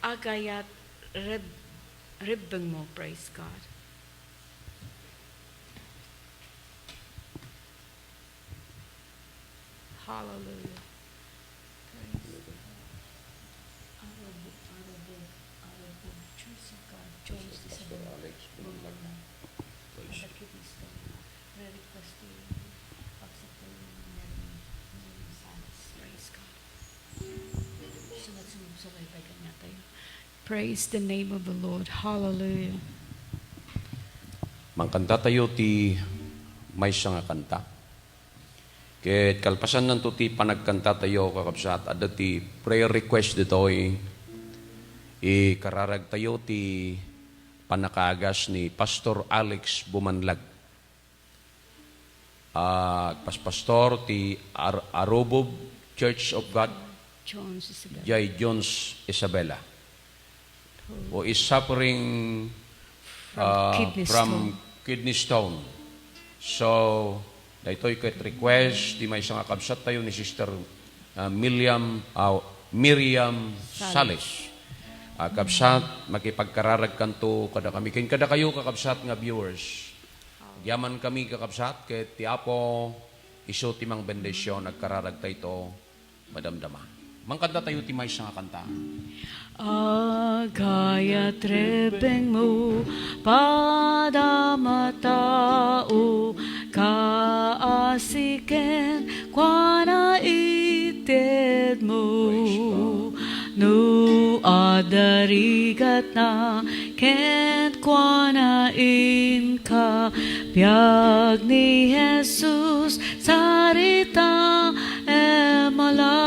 "Agayat reb-, rebbengmo." Praise God. Hallelujah. Praise God. Arabo, Arabo, Arabo, Church of God, Jones, Pastor Isabel, Alex Bumangla. Praise God. Prayer request to you. Accept the Lord, Mary, Mary Salas. Praise God. Sunod-sunod, sumay-pay kaniatayo. Praise the name of the Lord. Hallelujah. Mangkantatayo ti maysa nga kanta. Ket kalpasannanto ti panagkantatayo, kakabsat, adda ti prayer request ditoy. Ikararagtayo ti pannakaagas ni Pastor Alex Bumanlag. Ah, paspastor ti Ar-, Arubob Church of God, Jones Isabela. Jay Jones Isabela, who is suffering, from, ah, kidney from stone. Kidney stone. So, daytoy ket request ti maysa nga kabsattayo ni Sister, ah, Miriam, ah, Miriam Sales. Sales. Ah, kabsat, makipagkararagkanto kadakami. Ken kadakayo, kakabsat nga viewers. Agyaman kami, kakabsat, ket ti Apo, isu ti mangbendisyon, agkararagtayto, madamdama. Mangkanta tayo ti maysa nga kanta. Agayat rebbengmo, padama tao, kaasi kenkuana itedmo. Praise God. No adda rigatna kenkuana inka, biag ni Jesus, saritaem la.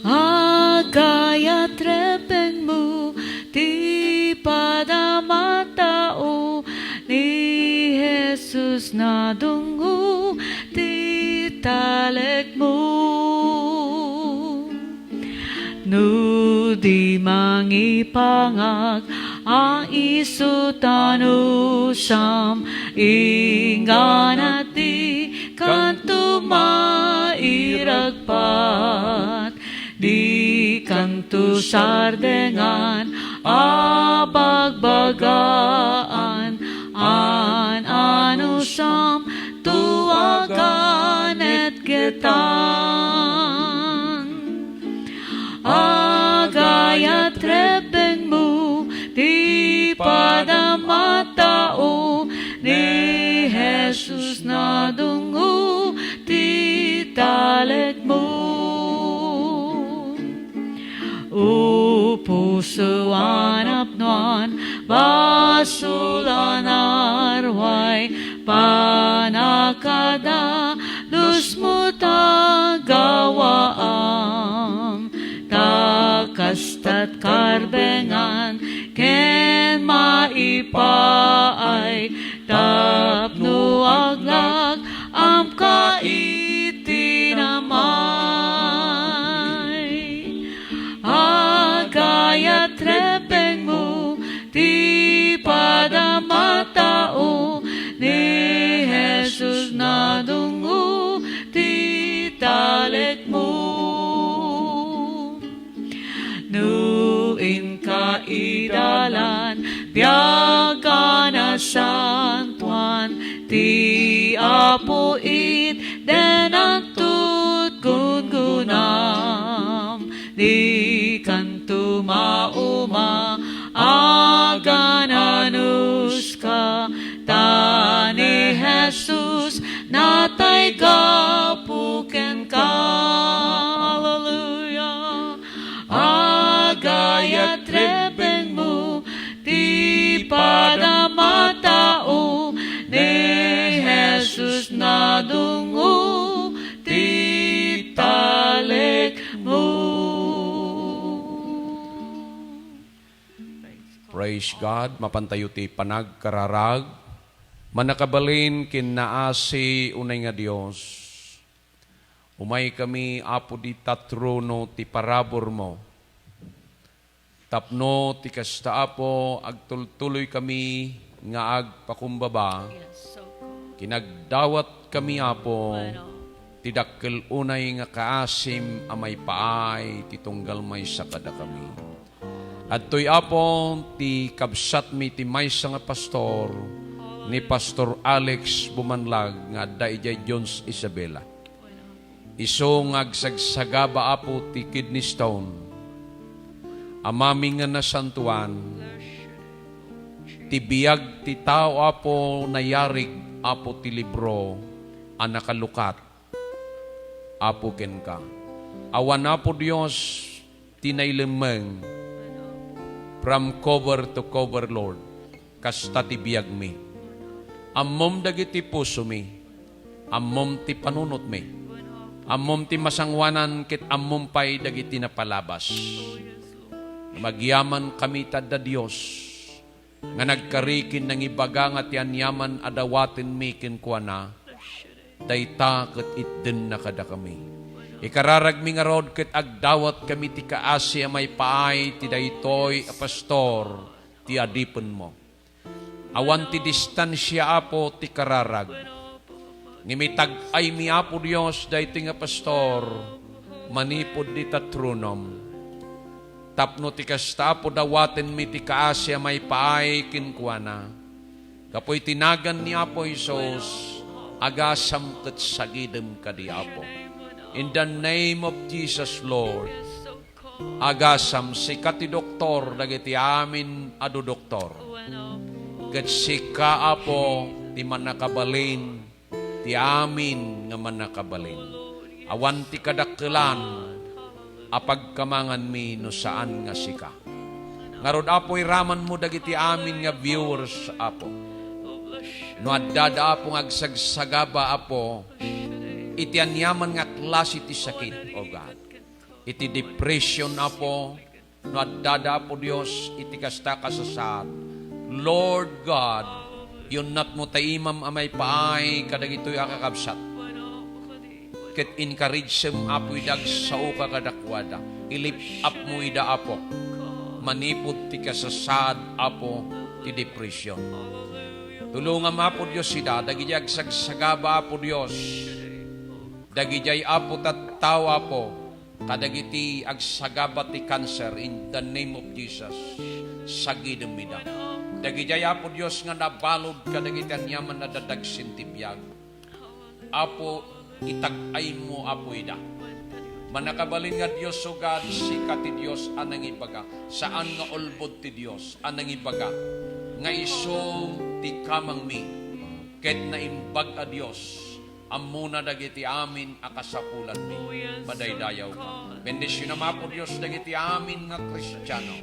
Agayat rebbengmo ti padama tao, ni Jesus nadungngo ti talekmo. No di mangipangag a isu ta no siam, inggana dikanto mairagpat. Dikanto sardengan a bagbagaan, an-ano siam to aganetgetan. Agayat rebbengmo ti padama tao, ni Jesus nadungngo ti talekmo. O puso a napnoan, basol a narway, pannakadalusmo ta gawaam. Ta kastat karbengan ken maipaay, tapno aglak-amka iti namay. Agayat rebbengmo ti padama tao, ni Jesus nadungngo ti talekmo. No inka idalan, biag a nasantoan, ti Apo itden antot gunggonam. Dikanto mauma, agan-anuska, ta ni Jesus natay gapu kenka. Hallelujah. Agayat rebbengmo ti padama tao, ni Jesus nadungngo ti talekmo. Praise God. Mapantayo ti panagkararag. Mannakabalin ken naasi unay nga Dios. Umaykami, Apo, dita trono ti paraburmo. Tapno ti kasta, Apo, agtultuloykami nga agpakumbaba. Yes, so good. Kinagdawatkami, Apo, Bueno. ti dakkel unay nga kaasim a maipaay ti tunggal maysa kadakami. Adtoy, Apo, ti kabsatmi ti maysa nga pastor, ni Pastor Alex Bumanlag nga adda idiay Jones, Isabela. Isu nga agsagsagaba, Apo, ti kidney stone. Amami nga nasantoan, ti biag ti tao, Apo, nayarig, Apo, ti libro a nakalukat, Apo, kenka. Awan, Apo Dios, ti nailemmeng from cover to cover, Lord. Kasta ti biagmi. Ammom dagiti pusomi. Ammom ti panunotmi. Ammom ti masangoanan ket ammom pay dagiti napalabas. Magyamankami ta adda Dios nga nagkari ken nangibaga nga ti aniaman a dawatenmi kenkuana, dayta ket itdenna kadakami. Ikararagmi ngarud ket agdawatkami ti kaasi a maipaay ti daytoy a pastor ti adipenmo. Awan ti distansia, Apo, ti kararag. Ngem itag-aymi, Apo Dios, daytoy nga pastor manipud dita tronom. Tapno ti kasta, Apo, dawatenmi ti kaasi a maipaay kenkuana. Gapu iti nagan ni Apo Jesus, agasam ket sagidem kadi, Apo. In the name of Jesus, Lord, agasam, sika ti doktor dagiti amin a dudoktor. Ket sika, Apo, ti mannakabalin ti amin nga mannakabalin. Awan ti kadakkelan a pagkamanganmi no saan nga sika. Ngarud, Apo, iramanmo dagiti amin nga viewers, Apo. No addada, Apo, nga agsagsagaba, Apo, iti aniaman nga klase ti sakit, O God. Iti depression, Apo, no addada, Apo Dios, iti kasta kasasaad. Lord God, yunnatmo ta imam a maipaay kadagitoy a kakabsat. Ket encourage-em, Apo, ida, agsaoka kadakuada. I-lift up-mo ida, Apo. Manipud ti kasasaad, Apo, ti depression. Tulongam, Apo Dios, ida, dagiti agsagsagaba, Apo Dios. Dagiti, Apo, tattao, Apo, kadagiti agsagaba ti cancer, in the name of Jesus, sagidem ida. Dagiti, Apo Dios, nga nabalud kadagiti aniaman a dadagsen ti biag, Apo, itag-aymo, Apo, ida. Mannakabalin nga Dios, O God, sika ti Dios a nangibaga. Saan nga ulbod ti Dios a nangibaga nga isu ti kamangmi ket naimbag a Dios. Ammona dagiti amin a kasapulanmi. Madaydayawka. Bendisionam, Apo Dios, dagiti amin nga Kristiano,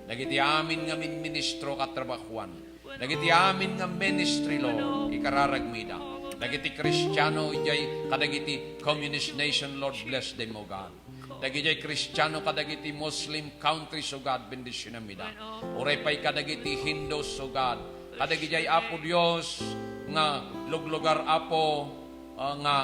dagiti amin nga minministro katrabahuan, dagiti amin nga ministry, Lord, ikararagmi ida. Dagiti Kristiano idiay kadagiti communist nation, Lord, bless them, O God. Dagiti Kristiano kadagiti Muslim countries, O God, bendisionam ida. Uray pay kadagiti Hindus, O God, kadagiti, Apo Dios, nga luglugar, Apo, ah, nga,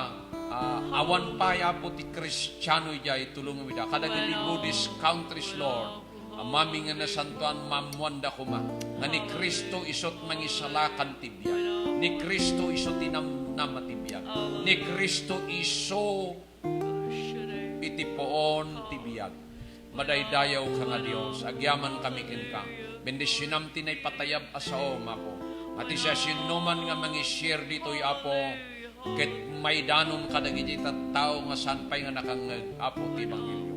ah, awan pay, Apo, ti Kristiano idiay, tulongam ida. Kadagiti Buddhist countries, Lord, Amami nga nasantoan, maammoanda koma nga ni Cristo isut' mangisalakan ti biag. Ni Cristo isu ti namnama ti biag. Ni Cristo isu iti puon ti biag. Madaydayawka nga Dios, agyamankami kenka. Bendisionam ti naipatayab a saom, Apo. Nga ti siasinoman nga mangi-share ditoy, Apo, ket maidanom kadagiti tattao nga saan pay nga nakangngeg, Apo, ti ebanghelio.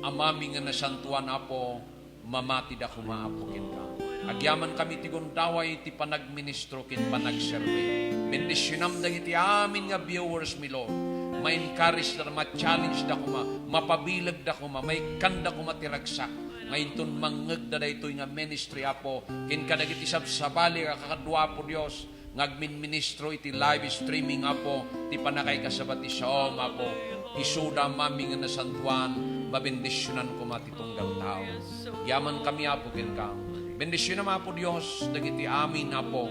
Amami nga nasantoan, Apo, mamatida koma, Apo, kenka. Agyamankami ti gundaway ti panagministro ken panagserbi. Bendisionam dagiti amin nga viewers mi, Lord. Ma-encourage da, ma-challenge da koma, mapabileg da koma, maikkanda koma ti ragsak nga inton mangngegda daytoy nga ministry, Apo, ken kadagiti sabsabali a kakadua, Apo Dios, nga agminministro iti live streaming, Apo, ti pannakaikasaba ti saom, Apo. Isuda, Amami nga nasantoan, mabendisionan koma ti tunggal tao. Agyamankami, Apo, kenka. Bendisionam, Apo Dios, dagiti amin, Apo,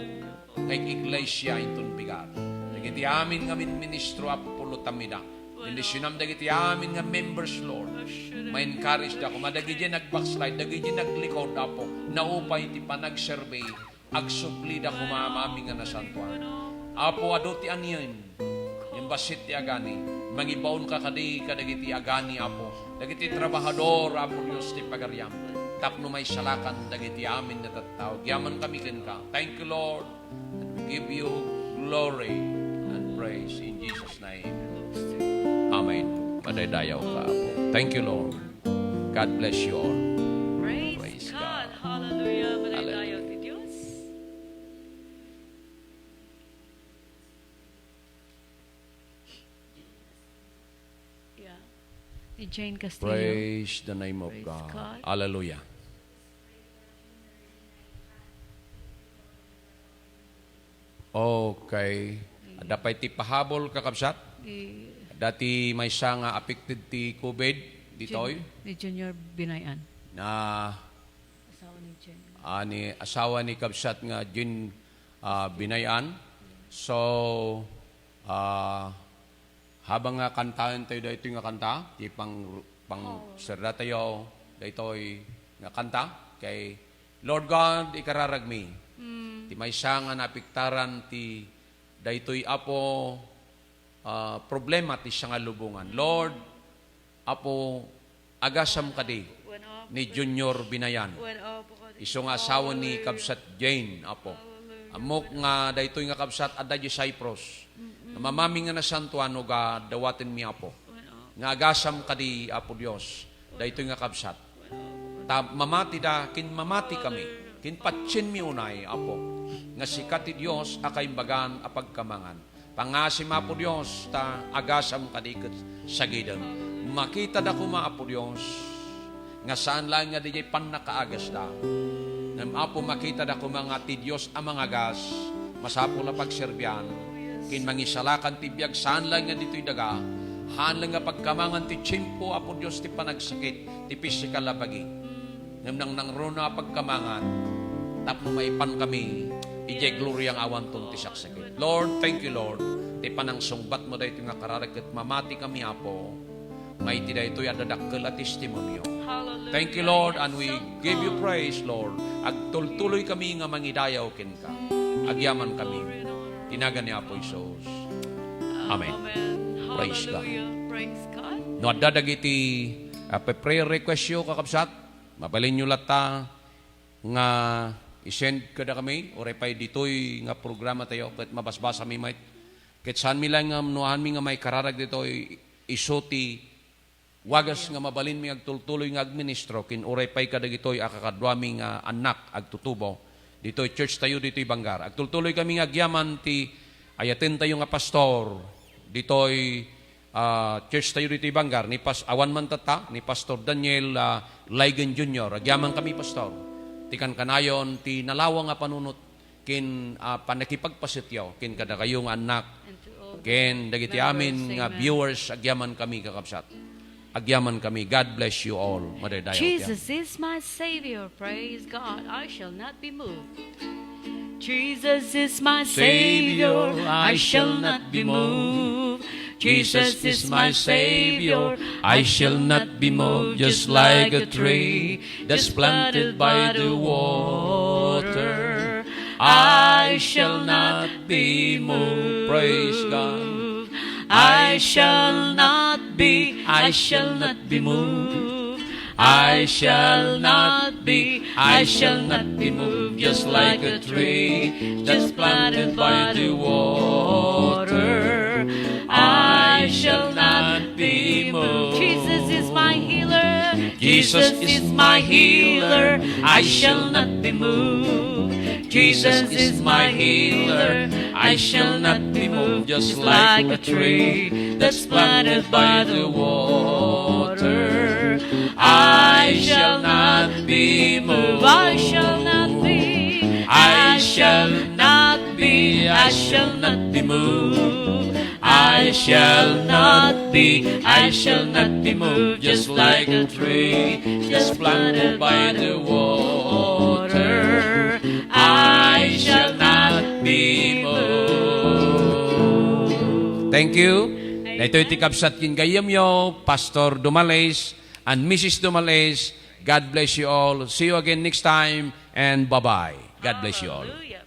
nga ig-iglesia inton bigat. Dagiti amin nga minministro, Apo, pulutam ida. Bendisionam dagiti amin nga members, Lord. Ma-encourage da koma. Dagiti nag-backslide, dagiti naglikod, Apo, naupay ti panagserbi. Agsubli da koma, Amami nga nasantoan. Apo, adu ti anien, ngem bassit ti agani. Mangibaonka kadi kadagiti agani, Apo. Dagiti trabahador, Apo Dios, ti pagariam. Tapno maisalakan dagiti amin nga tattao. Agyamankami kenka. Thank you, Lord. And we give you glory and praise in Jesus' name. Amen. Madaydayawka, Apo. Thank you, Lord. God bless you all. Praise Praise God. God. Hallelujah. Hallelujah. Madaydayaw ti Dios. Yeah. Ni Jane Castillo. Praise the name of Praise God. God. Hallelujah. Okay. Adda pay ti pahabol, kakabsat? Di Adda ti maysa nga affected ti COVID ditoy? Jun-, ni Junior Binayan. Na Asawa ni Jen. Ah, ni asawa ni kabsat nga Jin, ah, Binayan. So, ah, habang nga kantaen tayo daytoy nga kanta, ti pang, pang Oo. serda tayo daytoy nga kanta, kay Lord God, ikararagmi. Mm. Ti maysa nga naapektaran ti daytoy, Apo, ah, problema ti sangalubongan. Lord, Apo, agasam kadi. ni Junior Binayan. Isu nga asawa ni Kabsat Jane, Apo. Ammok nga daytoy nga kabsat adda di Cyprus. Nga mamami nga nasantuan no ga dawatenmi, Apo. Nga agasam kadi, Apo Dios, daytoy nga kabsat. Ta mamatida, kin mamati kami, kin patsienmi unay, Apo, nga sika ti Dios a kaimbagan a pagkamangan. Pangasim, Apo Dios, ta agasam kadi ket sagidem. Makitada koma, Apo Dios, nga saan laeng nga didiay pannakaagasda. Ngem, Apo, makitada koma nga ti Dios a mangagas, masapul a pagserbian, kin mangisalakan ti biag saan laeng nga ditoy daga, haan laeng nga pagkamangan ti tiempo, Apo Dios, ti panagsakit, ti pisikal a bagi. Ngem nangnangruna a pagkamangan, tapno maipan kami idiay gloria nga awanton ti saksakit. Lord, thank you, Lord, ti panangsungbatmo daytoy nga kararag ket mamati kami, Apo, nga iti daytoy adda dakkel a testimonio. Thank you, Lord, and we give you praise, Lord. Agtultuloy kami nga mangidayaw kenka. Agyaman kami. Ti nagan ni Apo Jesus. Amen. Praise God. No adda dagiti, ah, prayer request yo, kakabsat, mabalinyo latta nga i-send kadakami, uray pay ditoy nga programa tayo, ket mabasbasami met. Ket saanmi laeng nga ammoanmi nga maikararag ditoy, isu ti wagas nga mabalinmi agtultuloy nga agministro, kin uray pay kadagitoy a kakaduami nga annak agtutubo ditoy church tayo ditoy Bangar. Agtultuloy kami nga agyaman ti ayaten tayo nga pastor ditoy, ah, church tayo ditoy Bangar, ni Pas-, awan man tatta, ni Pastor Daniel, ah, Laigen Junior. Agyaman kami, Pastor, ti kankanayon, ti nalawang a panunot, kin, ah, pannakipagpasetyo ken kadakayo nga annak, ken dagiti amin nga viewers, agyaman kami, kakabsat. Agyaman kami. God bless you all. Madaydayaw ti Jesus is my Savior. Praise God. I shall not be moved. Jesus is my Savior. I shall not be moved. Jesus is my Savior. I shall not be moved. Just like a tree that's planted by the water, I shall not be moved. Praise God. I shall not be, I shall not be moved. I shall not be, I shall not be moved. Just like a tree that's planted by the water, I shall not be moved. Jesus is my healer. Jesus is my healer. I shall not be moved. Jesus is my healer. I shall not be moved. Just like a tree that's planted by the water, I shall not be moved. I shall not be. I shall not be. I shall not be moved. I shall not be, I shall not be moved. Just like a tree that's planted by the water, I shall not be moved. Thank you. Daytoy ti kabsat ken gayyemyo, Pastor Dumales and Missus Dumales. God bless you all. See you again next time, and bye-bye. God bless you all. Hallelujah.